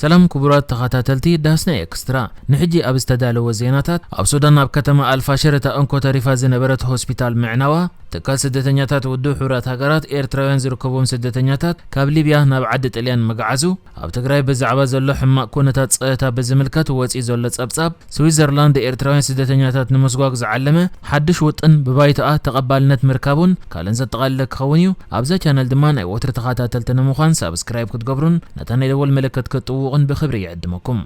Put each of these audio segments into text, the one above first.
ሰላም ክቡራት ተኸታተልቲ ዳስና ኤክስትራ፣ ንሕጂ ኣብ ዝተዳለወ ዜናታት፣ ኣብ ሱዳን ኣብ ከተማ ኣልፋሽር እታ እንኮ ተሪፋ ዝነበረት ሆስፒታል ምዕናዋ፣ ትካል ስደተኛታት ውድብ ሕቡራት ሃገራት ኤርትራውያን ዝርከብዎም ስደተኛታት ካብ ሊብያ ናብ ዓዲ ጥልያን ምግዓዙ፣ ኣብ ትግራይ ብዛዕባ ዘሎ ሕማቕ ኩነታት ጸጥታ ብዝምልከት ወጺኡ ዘሎ ጸብጻብ፣ ስዊዘርላንድ ኤርትራውያን ስደተኛታት ንምስጓግ ዝዓለመ ሓድሽ ውጥን ብባይቶኣ ተቐባልነት ምርካቡን ካልእን ዘጠቓለለ ክኸውን እዩ። ኣብዛ ቻነል ድማ ናይ ወትሪ ተኸታተልቲ ንምዃን ሳብስክራይብ ክትገብሩን ነታ ናይ ደወል ምልክት ክትጥውቑን ብኽብሪ ይዕድመኩም።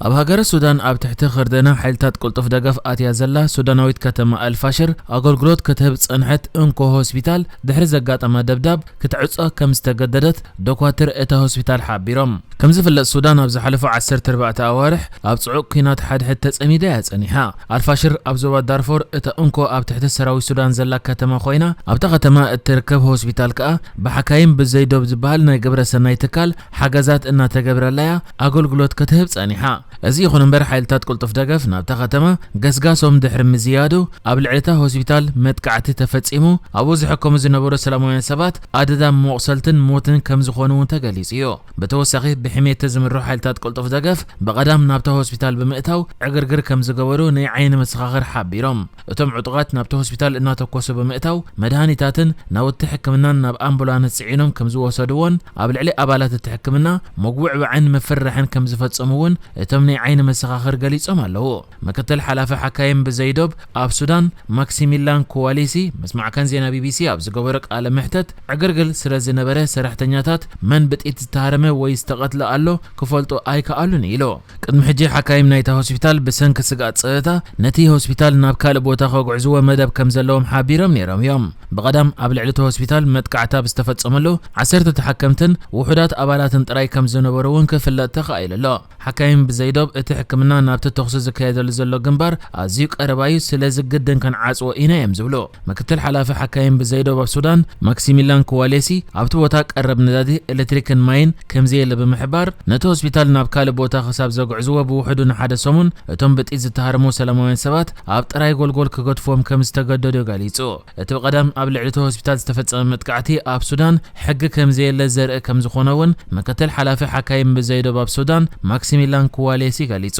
ኣብ ሃገረ ሱዳን ኣብ ትሕቲ ክርደና ሓይልታት ቅልጡፍ ደገፍ ኣትያ ዘላ ሱዳናዊት ከተማ ኣልፋሽር ኣገልግሎት ክትህብ ዝጸንሐት እንኮ ሆስፒታል ድሕሪ ዘጋጠማ ደብዳብ ክትዕጾ ከም ዝተገደደት ዶኳትር እታ ሆስፒታል ሓቢሮም። ከም ዝፍለጥ ሱዳን ኣብ ዝሓለፉ ዓሰርተ ኣርባዕተ ኣዋርሕ ኣብ ጽዑቕ ኲናት ሓድሕድ ተጸሚዳ እያ ጸኒሓ። ኣልፋሽር ኣብ ዞባ ዳርፎር እታ እንኮ ኣብ ትሕቲ ሰራዊት ሱዳን ዘላ ከተማ ኮይና ኣብታ ከተማ እትርከብ ሆስፒታል ከኣ ብሓካይም ብዘይ ዶብ ዝበሃል ናይ ግብረ ሰናይ ትካል ሓገዛት እናተገብረላ እያ ኣገልግሎት ክትህብ ጸኒሓ። እዚ ይኹን እምበር ሓይልታት ቅልጡፍ ደገፍ ናብታ ከተማ ገስጋሶም ድሕሪ ምዝያዱ ኣብ ልዕሊ እታ ሆስፒታል መጥቃዕቲ ተፈጺሙ ኣብኡ ዝሕከሙ ዝነበሩ ሰላማውያን ሰባት ኣደዳ መቑሰልትን ሞትን ከም ዝኾኑ እውን ተገሊጹ እዩ። ብተወሳኺ ብሕሜት ዝምርሑ ሓይልታት ቅልጡፍ ደገፍ ብቐዳም ናብታ ሆስፒታል ብምእታው ዕግርግር ከም ዝገበሩ ናይ ዓይኒ መሰኻኽር ሓቢሮም። እቶም ዕጡቓት ናብቲ ሆስፒታል እናተኮሱ ብምእታው መድሃኒታትን ናውቲ ሕክምናን ናብ ኣምቡላንስ ጽዒኖም ከም ዝወሰድዎን ኣብ ልዕሊ ኣባላት እቲ ሕክምና መጉዕባዕን ምፍርራሕን ከም ዝፈጸሙ እውን እቶም ናይ ዓይኒ መሰኻኽር ገሊጾም ኣለዉ። ምክትል ሓላፊ ሓካይም ብዘይዶብ ኣብ ሱዳን ማክሲሚላን ኩዋሊሲ ምስ ማዕከን ዜና ቢቢሲ ኣብ ዝገበሮ ቃለ መሕተት ዕግርግር ስለ ዝነበረ ሰራሕተኛታት መን ብጥይት ዝተሃረመ ወይ ዝተቐትለ ኣሎ ክፈልጡ ኣይከኣሉን ኢሉ። ቅድሚ ሕጂ ሓካይም ናይታ ሆስፒታል ብሰንኪ ስግኣት ጸጥታ ነቲ ሆስፒታል ናብ ካልእ ቦታ ከጉዕዝዎ መደብ ከም ዘለዎም ሓቢሮም ነይሮም እዮም። ብቐዳም ኣብ ልዕሊ እቲ ሆስፒታል መጥቃዕቲ ኣብ ዝተፈጸመሉ ዓሰርተ ተሓከምትን ውሑዳት ኣባላትን ጥራይ ከም ዝነበሩ እውን ክፍለጥ ተኻኢሉ ኣሎ። ሓካይም ብዘይዶብ እቲ ሕክምና ናብቲ ተኹሲ ዝካየደሉ ዘሎ ግንባር ኣዝዩ ቀረባ እዩ፣ ስለዚ ግድን ክንዓጽዎ ኢና እዮም ዝብሉ። ምክትል ሓላፊ ሓካይም ብዘይዶብ ኣብ ሱዳን ማክሲሚላን ኩዋሌሲ ኣብቲ ቦታ ቀረብ ነዳዲ፣ ኤሌክትሪክን ማይን ከም ዘየለ ብምሕባር ነቲ ሆስፒታል ናብ ካልእ ቦታ ክሳብ ዘጉዕዝዎ ብውሕዱ ንሓደ ሰሙን እቶም ብጥይት ዝተሃረሙ ሰላማውያን ሰባት ኣብ ጥራይ ጎልጎል ክገድፍዎም ከም ዝተገደዱ ገሊጹ። እቲ ብቐዳም ኣብ ልዕሊ እቲ ሆስፒታል ዝተፈጸመ መጥቃዕቲ ኣብ ሱዳን ሕጊ ከም ዘየለ ዘርኢ ከም ዝኾነ እውን ምክትል ሓላፊ ሓካይም ብዘይዶብ ኣብ ሱዳን ማክሲሚላን ኩዋሌሲ ገሊጹ።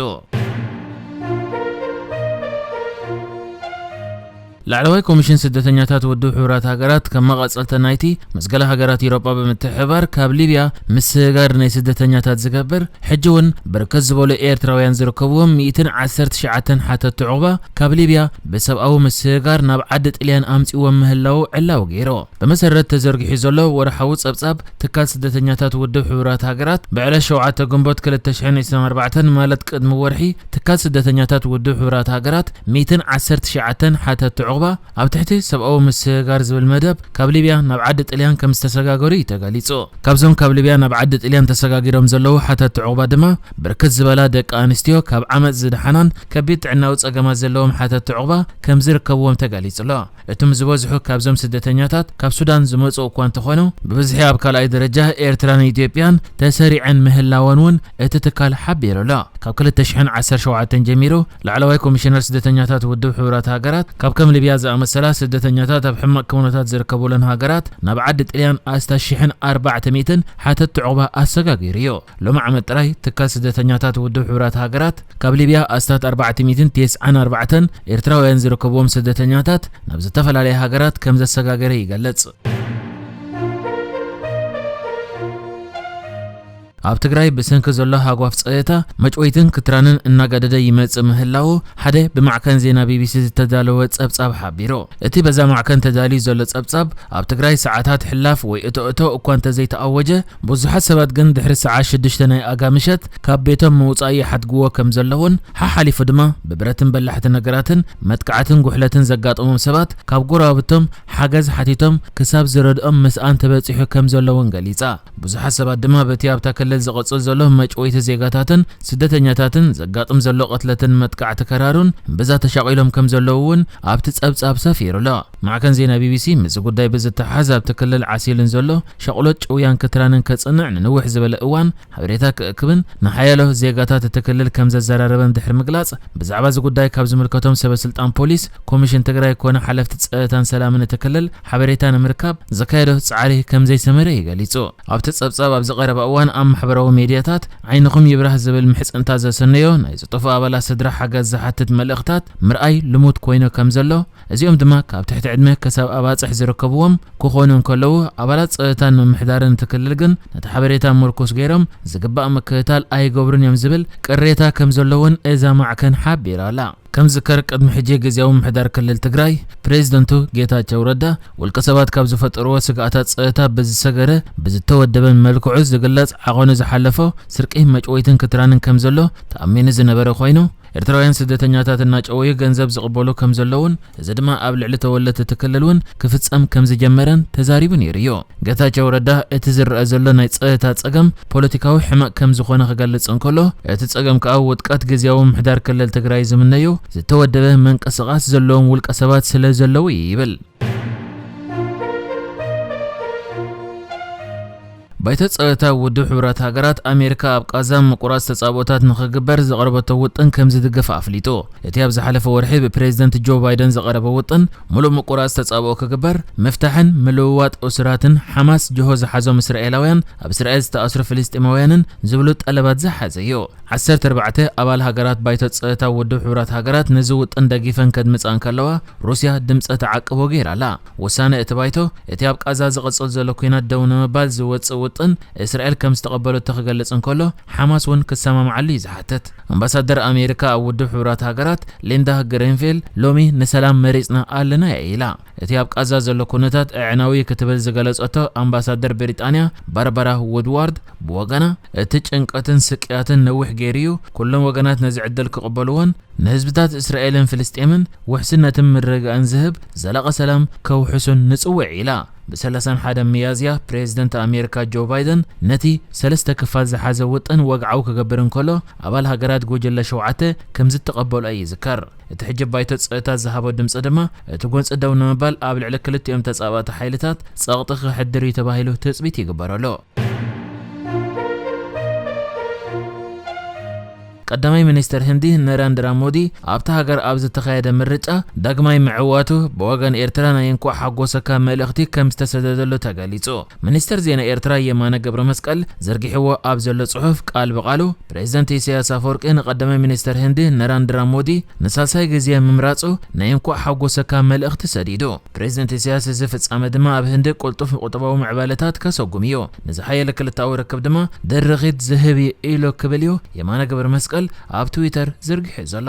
ላዕለዋይ ኮሚሽን ስደተኛታት ውድብ ሕቡራት ሃገራት ከም መቐጸልታ ናይቲ ምስ ገለ ሃገራት ኤውሮጳ ብምትሕብባር ካብ ሊብያ ምስግጋር ናይ ስደተኛታት ዝገብር ሕጂ እውን ብርክት ዝበሉ ኤርትራውያን ዝርከብዎም ሚእትን ዓሰርተ ትሽዓተን ሓተቲ ዑቕባ ካብ ሊብያ ብሰብኣዊ ምስግጋር ናብ ዓዲ ጥልያን ኣምጺዎም ምህላዉ ዕላዊ ገይሩ። ብመሰረት ተዘርጊሑ ዘሎ ወርሓዊ ጸብጻብ ትካል ስደተኛታት ውድብ ሕቡራት ሃገራት ብዕለት ሸውዓተ ግንቦት ክልተ ሽሕን ዕስራን ኣርባዕተን ማለት ቅድሚ ወርሒ ትካል ስደተኛታት ውድብ ሕቡራት ሃገራት ሚእትን ዓሰርተ ትሽዓተን ሓተቲ ዑቕባ ኣብ ትሕቲ ሰብኣዊ ምስግጋር ዝብል መደብ ካብ ሊብያ ናብ ዓዲ ጥልያን ከም ዝተሰጋገሩ እዩ ተገሊጹ። ካብዞም ካብ ሊብያ ናብ ዓዲ ጥልያን ተሰጋጊሮም ዘለዉ ሓተቲ ዑቕባ ድማ ብርክት ዝበላ ደቂ ኣንስትዮ ካብ ዓመጽ ዝደሓናን ከቢድ ጥዕናዊ ጸገማት ዘለዎም ሓተቲ ዑቕባ ከም ዝርከብዎም ተገሊጹ ኣሎ። እቶም ዝበዝሑ ካብዞም ስደተኛታት ካብ ሱዳን ዝመጹ እኳ እንተኾኑ ብብዝሒ ኣብ ካልኣይ ደረጃ ኤርትራን ኢትዮጵያን ተሰሪዐን ምህላወን እውን እቲ ትካል ሓቢሩ ኣሎ። ካብ ክልተ ሽሕን ዓሰርተ ሸውዓተን ጀሚሩ ላዕለዋይ ኮሚሽነር ስደተኛታት ውድብ ሕቡራት ሃገራት ካብ ከም ሊብያ ዝኣመሰላ ስደተኛታት ኣብ ሕማቕ ኩነታት ዝርከቡለን ሃገራት ናብ ዓዲ ጥልያን ኣስታት ሽሕን ኣርባዕተ ሚእትን ሓተቲ ዑቕባ ኣሰጋጊሩ እዩ። ሎሚ ዓመት ጥራይ ትካል ስደተኛታት ውድብ ሕቡራት ሃገራት ካብ ሊብያ ኣስታት ኣርባዕተ ሚእትን ተስዓን ኣርባዕተን ኤርትራውያን ዝርከብዎም ስደተኛታት ናብ ዝተፈላለያ ሃገራት ከም ዘሰጋገረ ይገልጽ። ኣብ ትግራይ ብሰንኪ ዘሎ ሃጓፍ ጸጥታ መጭወይትን ክትራንን እናገደደ ይመጽእ ምህላዉ ሓደ ብማዕከን ዜና ቢቢሲ ዝተዳለወ ጸብጻብ ሓቢሩ። እቲ በዛ ማዕከን ተዳልዩ ዘሎ ጸብጻብ ኣብ ትግራይ ሰዓታት ሕላፍ ወይ እቶ እቶ እኳ እንተዘይተኣወጀ ብዙሓት ሰባት ግን ድሕሪ ሰዓት ሽዱሽተ ናይ ኣጋ ምሸት ካብ ቤቶም ምውጻእ ይሓድግዎ ከም ዘለውን ሓሓሊፉ ድማ ብብረትን በላሕቲ ነገራትን መጥቃዕትን ጉሕለትን ዘጋጠሞም ሰባት ካብ ጎረባብቶም ሓገዝ ሓቲቶም ክሳብ ዝረድኦም ምስኣን ተበጺሑ ከም ዘለውን ገሊጻ። ብዙሓት ሰባት ድማ በቲ ኣብታ ክልል ዝቕጽል ዘሎ መጭወይቲ ዜጋታትን ስደተኛታትን ዘጋጥም ዘሎ ቅትለትን መጥቃዕቲ ከራሩን እምብዛ ተሻቒሎም ከም ዘለዉ እውን ኣብቲ ጸብጻብ ሰፊሩ ኣሎ። ማዕከን ዜና ቢቢሲ ምስዚ ጉዳይ ብዝተሓሓዝ ኣብቲ ክልል ዓሲሉ ንዘሎ ሻቕሎት ጭውያን ክትራንን ከጽንዕ ንንውሕ ዝበለ እዋን ሓበሬታ ክእክብን ንሓያሎ ዜጋታት እቲ ክልል ከም ዘዘራረበን ድሕሪ ምግላጽ፣ ብዛዕባ እዚ ጉዳይ ካብ ዝምልከቶም ሰበ ስልጣን ፖሊስ ኮሚሽን ትግራይ ኮነ ሓለፍቲ ጸጥታን ሰላምን እቲ ክልል ሓበሬታ ንምርካብ ዘካየዶ ጻዕሪ ከም ዘይሰመረ እዩ ገሊጹ። ኣብቲ ጸብጻብ ኣብ ዝቐረበ እዋን ኣብ ማሕበራዊ ሜድያታት ዓይንኹም ይብራህ ዝብል ምሕጽንታ ዘሰነዮ ናይ ዝጠፍኡ ኣባላት ስድራ ሓገዝ ዝሓትት መልእኽታት ምርኣይ ልሙድ ኮይኑ ከም ዘሎ፣ እዚኦም ድማ ካብ ትሕቲ ዕድመ ክሳብ ኣባጽሕ ዝርከብዎም ክኾኑ እንከለዉ፣ ኣባላት ጸጥታን ምምሕዳርን እቲ ክልል ግን ነቲ ሓበሬታ ምርኩስ ገይሮም ዝግባእ ምክትታል ኣይገብሩን እዮም ዝብል ቅሬታ ከም ዘለውን እዛ ማዕከን ሓቢራ ኣላ። ከም ዝከር ቅድሚ ሕጂ ግዜያዊ ምምሕዳር ክልል ትግራይ ፕሬዝደንቱ ጌታቸው ረዳ ውልቀ ሰባት ካብ ዝፈጠርዎ ስግኣታት ጸጥታ ብዝሰገረ ብዝተወደበን መልክዑ ዝግለጽ ዓቐኑ ዝሓለፎ ስርቂ መጭወይትን ክትራንን ከም ዘሎ ተኣሚኑ ዝነበረ ኮይኑ፣ ኤርትራውያን ስደተኛታት እናጨወዩ ገንዘብ ዝቕበሉ ከም ዘለውን፣ እዚ ድማ ኣብ ልዕሊ ተወለድቲ እቲ ክልል እውን ክፍጸም ከም ዝጀመረን ተዛሪቡ ነይሩ እዩ። ጌታቸው ረዳ እቲ ዝረአ ዘሎ ናይ ጸጥታ ጸገም ፖለቲካዊ ሕመቕ ከም ዝኾነ ክገልጽ እንከሎ፣ እቲ ጸገም ከኣ ውድቀት ግዜያዊ ምምሕዳር ክልል ትግራይ ዝምነዩ ዝተወደበ ምንቅስቓስ ዘለዎም ውልቀ ሰባት ስለ ዘለዉ እዩ ይብል። ባይቶ ጸጥታ ውድብ ሕቡራት ሃገራት ኣሜሪካ ኣብ ቃዛ ምቁራጽ ተጻብኦታት ንኽግበር ዘቕረበቶ ውጥን ከም ዝድግፍ ኣፍሊጡ። እቲ ኣብ ዝሓለፈ ወርሒ ብፕሬዝደንት ጆ ባይደን ዝቐረበ ውጥን ምሉእ ምቁራጽ ተጻብኦ ክግበር፣ ምፍታሕን ምልውዋጥ እሱራትን፣ ሓማስ ጅሆ ዝሓዞም እስራኤላውያን፣ ኣብ እስራኤል ዝተኣስሩ ፍልስጤማውያንን ዝብሉ ጠለባት ዝሓዘ እዩ። ዓሰርተ ኣርባዕተ ኣባል ሃገራት ባይቶ ጸጥታ ውድብ ሕቡራት ሃገራት ነዚ ውጥን ደጊፈን ከድምጻ እንከለዋ፣ ሩስያ ድምጸ ተዓቅቦ ገይራ ኣላ። ውሳነ እቲ ባይቶ፣ እቲ ኣብ ቃዛ ዝቕጽል ዘሎ ኲናት ደው ንምባል ዝወጽእ ውጥን እስራኤል ከም ዝተቐበለቶ ክገልጽ እንከሎ፣ ሓማስ እውን ክሰማምዓሉ እዩ ዝሓትት። ኣምባሳደር ኣሜሪካ ኣብ ውድብ ሕቡራት ሃገራት ሊንዳ ግሪንፊል ሎሚ ንሰላም መሪጽና ኣለና እያ ኢላ። እቲ ኣብ ቃዛ ዘሎ ኩነታት ኣዕናዊ ክትብል ዝገለጸቶ ኣምባሳደር ብሪጣንያ ባርባራ ውድዋርድ ብወገና፣ እቲ ጭንቀትን ስቅያትን ነዊሕ ገይሩ እዩ። ኩሎም ወገናት ነዚ ዕድል ክቕበልዎን ንህዝብታት እስራኤልን ፍልስጤምን ውሕስነትን ምርግጋእን ዝህብ ዘላቒ ሰላም ከውሕሱን ንጽውዕ ኢላ። ብ ሰላሳን ሓደን ሚያዝያ ፕሬዝደንት ኣሜሪካ ጆ ባይደን ነቲ ሰለስተ ክፋል ዝሓዘ ውጥን ወግዓዊ ክገብር እንከሎ፣ ኣባል ሃገራት ጉጅለ ሸውዓተ ከም ዝተቐበሎ ይዝከር። እቲ ሕጂ ባይቶ ጸጥታ ዝሃቦ ድምጺ ድማ እቲ ጎንጺ ደው ንምባል ኣብ ልዕሊ ክልቲኦም ተጻባእቲ ሓይልታት ጸቕጢ ክሕድር እዩ ተባሂሉ ትጽቢት ይግበረሉ። ቀዳማይ ሚኒስተር ህንዲ ነራንድራ ሞዲ ኣብታ ሃገር ኣብ ዝተኻየደ ምርጫ ዳግማይ ምዕዋቱ ብወገን ኤርትራ ናይ እንኳዕ ሓጎሰካ መልእኽቲ ከም ዝተሰደደሉ ተገሊጹ። ሚኒስተር ዜና ኤርትራ የማነ ገብረ መስቀል ዘርጊሕዎ ኣብ ዘሎ ጽሑፍ ቃል ብቓሉ ፕሬዝደንት ኢሳያስ ኣፈወርቂ ንቀዳማይ ሚኒስተር ህንዲ ነራንድራ ሞዲ ንሳልሳይ ግዜ ምምራጹ ናይ እንኳዕ ሓጎሰካ መልእኽቲ ሰዲዱ። ፕሬዝደንት ኢሳያስ እዚ ፍጻመ ድማ ኣብ ህንዲ ቅልጡፍ ቁጠባዊ ምዕባለታት ከሰጉም እዩ፣ ንዝሓየለ ክልተኣዊ ርክብ ድማ ድርኺት ዝህብ እዩ ኢሉ ክብል እዩ የማነ ገብረ መስቀል ኣብ ትዊተር ዘርጊሑ ዘሎ።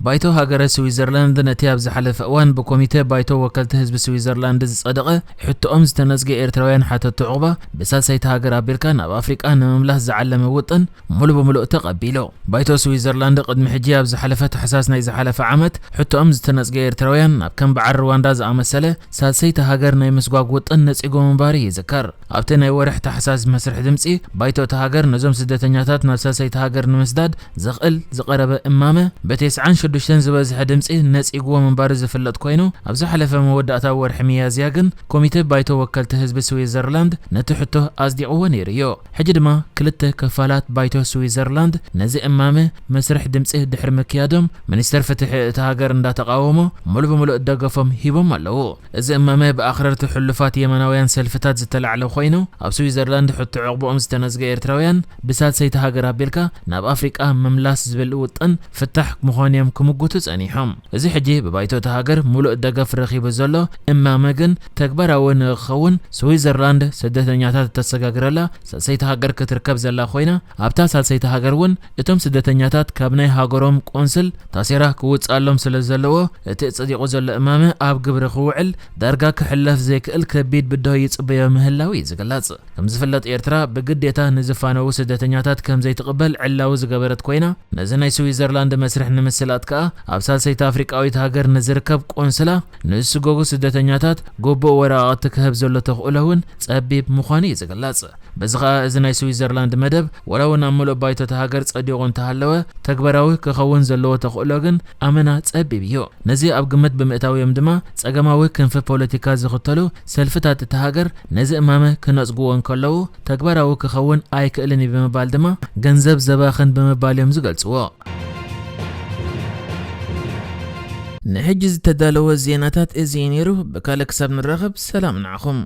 ባይቶ ሃገረ ስዊዘርላንድ ነቲ ኣብ ዝሓለፈ እዋን ብኮሚተ ባይቶ ወከልቲ ህዝቢ ስዊዘርላንድ ዝጸደቐ ሕቶኦም ዝተነጽገ ኤርትራውያን ሓተቲ ዑቕባ ብሳልሰይቲ ሃገር ኣቢልካ ናብ ኣፍሪቃ ንምምላስ ዝዓለመ ውጥን ሙሉ ብምሉእ ተቐቢሉ። ባይቶ ስዊዘርላንድ ቅድሚ ሕጂ ኣብ ዝሓለፈ ታሕሳስ ናይ ዝሓለፈ ዓመት ሕቶኦም ዝተነጽገ ኤርትራውያን ናብ ከም በዓል ሩዋንዳ ዝኣመሰለ ሳልሰይቲ ሃገር ናይ ምስጓግ ውጥን ነጺጎ ምንባሩ ይዝከር። ኣብቲ ናይ ወርሒ ታሕሳስ መስርሕ ድምጺ ባይቶ እታ ሃገር ነዞም ስደተኛታት ናብ ሳልሰይቲ ሃገር ንምስዳድ ዘኽእል ዝቐረበ እማመ ብ ተስዓን ሽዱሽተን ዝበዝሐ ድምጺ ነጺግዎ ምንባሩ ዝፍለጥ ኮይኑ፣ ኣብ ዝሓለፈ መወዳእታ ወርሒ ሚያዝያ ግን ኮሚተ ባይቶ ወከልቲ ህዝቢ ስዊዘርላንድ ነቲ ሕቶ ኣጽዲቕዎ ነይሩ እዩ። ሕጂ ድማ ክልተ ክፋላት ባይቶ ስዊዘርላንድ ነዚ እማመ መስርሕ ድምጺ ድሕሪ ምክያዶም፣ ሚኒስተር ፍትሒ እታ ሃገር እንዳተቓወሞ፣ ሙሉ ብምሉእ ደገፎም ሂቦም ኣለዉ። እዚ እማመ ብኣኽረርቲ ሕሉፋት የማናውያን ሰልፍታት ዝተላዕለ ኮይኑ፣ ኣብ ስዊዘርላንድ ሕቶ ዕቑብኦም ዝተነዝገ ኤርትራውያን ብሳልሰይቲ ሃገር ኣቢልካ ናብ ኣፍሪቃ ምምላስ ዝብል ውጥን ፍታሕ ምዃኑ እዮም ክምጉቱ ጸኒሖም። እዚ ሕጂ ብባይቶ እታ ሃገር ሙሉእ ደገፍ ረኺቡ ዘሎ እማመ ግን ተግባራዊ ንክኸውን ስዊዘርላንድ ስደተኛታት እተሰጋግረላ ሳልሰይቲ ሃገር ክትርከብ ዘላ ኮይና፣ ኣብታ ሳልሰይቲ ሃገር እውን እቶም ስደተኛታት ካብ ናይ ሃገሮም ቆንስል ታሴራ ክውፅኣሎም ስለ ዘለዎ፣ እቲ ጸዲቑ ዘሎ እማመ ኣብ ግብሪ ክውዕል ዳርጋ ክሕለፍ ዘይክእል ከቢድ ብድሆ ይጽበዮ ምህላው እዩ ዝግለጽ። ከም ዝፍለጥ ኤርትራ ብግዴታ ንዝፋነዉ ስደተኛታት ከም ዘይትቕበል ዕላዊ ዝገበረት ኮይና፣ ነዚ ናይ ስዊዘርላንድ መስርሕ ንምስላጥ ከኣ ኣብ ሳልሰይቲ ኣፍሪቃዊት ሃገር ንዝርከብ ቆንስላ ንዝስጎጉ ስደተኛታት ግቡእ ወረቓቕቲ ክህብ ዘሎ ተኽእሎ እውን ጸቢብ ምዃኑ እዩ ዝግለጽ። በዚ ኸኣ እዚ ናይ ስዊዘርላንድ መደብ ዋላ እውን ኣብ ምሉእ ባይቶ እታ ሃገር ጸዲቑ እንተሃለወ፣ ተግባራዊ ክኸውን ዘለዎ ተኽእሎ ግን ኣመና ጸቢብ እዩ። ነዚ ኣብ ግምት ብምእታው እዮም ድማ ጸገማዊ ክንፊ ፖለቲካ ዝኽተሉ ሰልፍታት እታ ሃገር ነዚ እማመ ክነጽግዎ እንከለዉ፣ ተግባራዊ ክኸውን ኣይክእልን እዩ ብምባል ድማ ገንዘብ ዘባኽን ብምባል እዮም ዝገልጽዎ። ንሕጂ ዝተዳለወ ዜናታት እዚ እዩ ነይሩ። ብካልእ ክሳብ ንራኸብ ሰላም ንዓኹም።